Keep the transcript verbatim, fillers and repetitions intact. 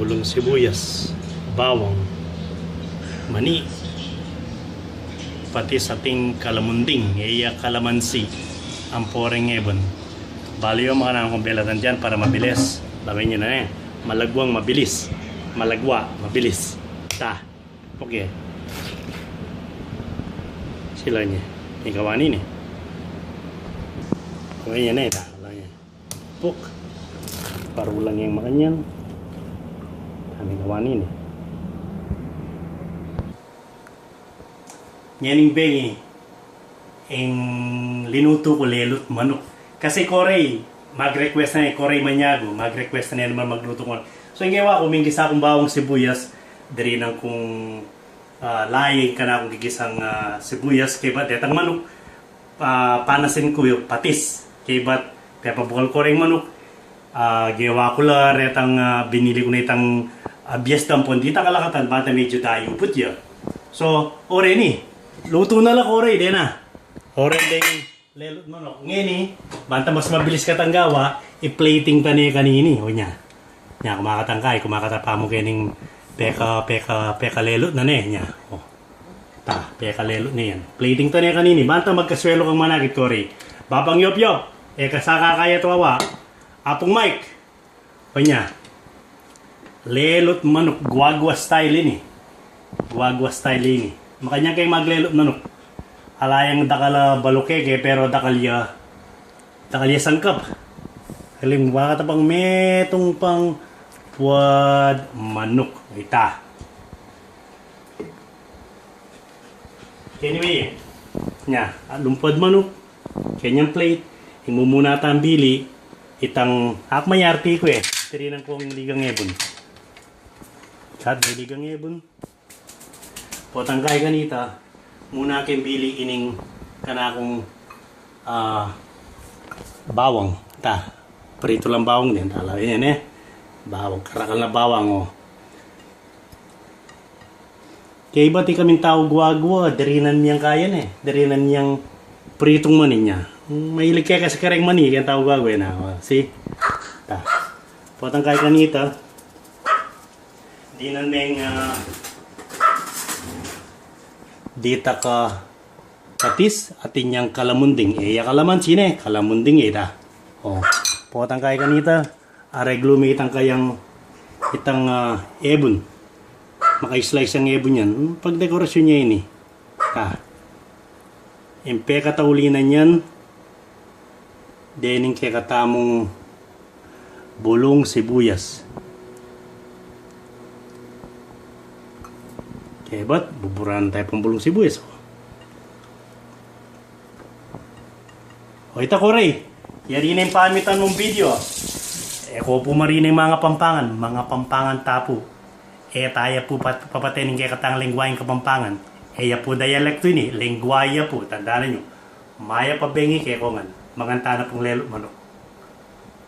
Bulung sibuyas, bawang, mani, patis ating kalamunding, e ya kalamansi, ampo reng ngebun. Bale yu, makananu kung belatan diyan para mabilis. Lawen yu na, e. Malagwang mabilis. Malagwa, mabilis. Ta. Okay. Sila niya. Ikawan ini. Lawen yu na, e, ta. Lawen yu. Puk. Parulang yang makanyan. Kami gawa ini. Ngening bengi, ing linutu ku lelut manuk. Kasi korey, mag-request na, e, korey Maniago, mag-request na naman maglutu ku. So, ing gewa ku, minggisa kung bawang sibuyas, dirinan kung, ah, laye kanakung gigisang, ah, sibuyas, kaybat detang manuk, ah, panasin ku yu patis. Kaybat pepabukal ku reng manuk, ah, gewa ku la retang, ah, binili ku na itang, ah, bias dampon, ditak a lakatan, banta medyu dayu put ya. So, ore ini, lutu na la korey, de na. Ore deng lelut manuk. Ngeni, banta mas mabilis katang gawa, i-plating ta ne kanini, o nya. Nya, kumakatang ka, e, kumakatapa mu kening peka, peka, peka lelut na ne, nya. O. Ta, peka lelut na yan. Plating ta ne kanini. Banta magkasuelo kang manakit, korey. Bapang Yop Yop, e ka sa kakayat wawa. Apung Mike. O nya. Lelut manuk, guagua style ini. Guagua style ini. Makanyan keng maglelut manuk. Ala yang dakal a balu keke, pero dakal ya Dakal ya sangkap. Aling, baka ta pang metung pang puad manuk. Ita. Anyway, nya, lumpuad manuk. Kanyang plate. Ing mumuna tang bili. Itang, ak mayarti ku, e. Tirinan kung ligang ebun. Kat, may ligang ebun. Potang kay kanita, muna keng bili ining kanakung, ah, bawang. Ta, prito lang bawang din. Tala, yan, e. Bawang, karakal na bawang, o. Kaybat ikaming tau guagua, dirinan yang kayan, e. Dirinan yang pritung mani nya. Mahilig ke kasi kareng mani, keng tau guagua, e, na. O, see? Ta. Potang kay kanita, Dinan meng, ah, ditak a patis, atin yang kalamunding. E ya kalamansi ne, kalamunding, e, ta. O, potang kay kanita, areglu me itang kayang, itang, ah, ebun. Maka-slice yang ebun yan. Pagdekorasyon ya ini. Ah. Ing pekatauli na niyan, dening kekatamung bulung sibuyas. Kaybat, buburan tayu pang bulung sibuyas. O, ita, korey. Yari na ing pamitan mung video. E ko pu marine ing manga Pampangan, manga Pampangan ta pu. E taya pu pat-, papateni ing kekatang lengguayeng Kapampangan. E ya pu dialekto ini, lengguaye ya pu, tandanan yu. Mayap a bengi kekongan, mangan tana pung lelut manuk.